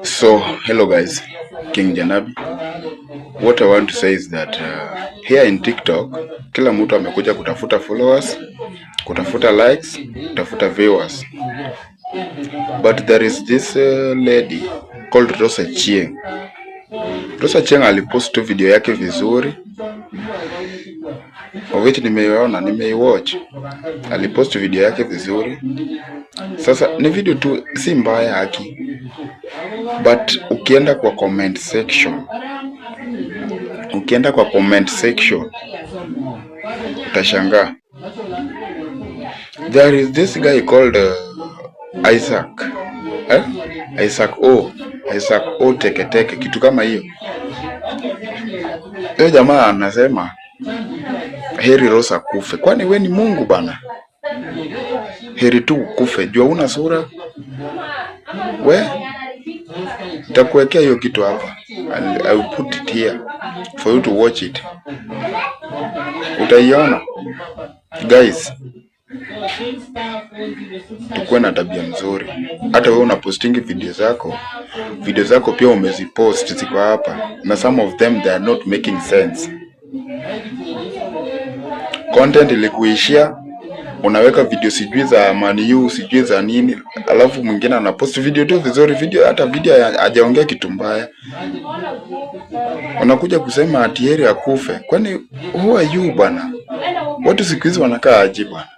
So, hello guys, King Janabi. What I want to say is that here in TikTok kila mtu amekuja kutafuta followers, kutafuta likes, kutafuta viewers. But there is this lady called Rosa Chieng. Rosa Chieng alipost tu video yake vizuri, of which nimeiona, nimeiwatch. Alipost video yake vizuri. Sasa ni video tu, si mbaya haki, but ukienda kwa comment section, ukienda kwa comment section utashangaa. There is this guy called Isaac, eh? Isaac O, Isaac O Teke Teke, kitu kama hiyo. Huyo jamaa anasema heri Rosa kufe. Kwani we ni Mungu bana? Heri tu ukufe, jua una sura we. Nitakuwekea hiyo kitu hapa. I will put it here for you to watch it. Utaiona guys. Tukuwe na tabia mzuri. Hata wewe unapostingi video zako, video zako pia umezipost ziko hapa, na some of them they are not making sense. Content ilikuishia, unaweka video sijui za Man U, sijui za nini, alafu mwingine anapost video tu vizuri, video hata video hajaongea kitu mbaya, unakuja kusema ati heri akufe. Kwani who are you bana? Watu siku hizi wanakaa aje bwana?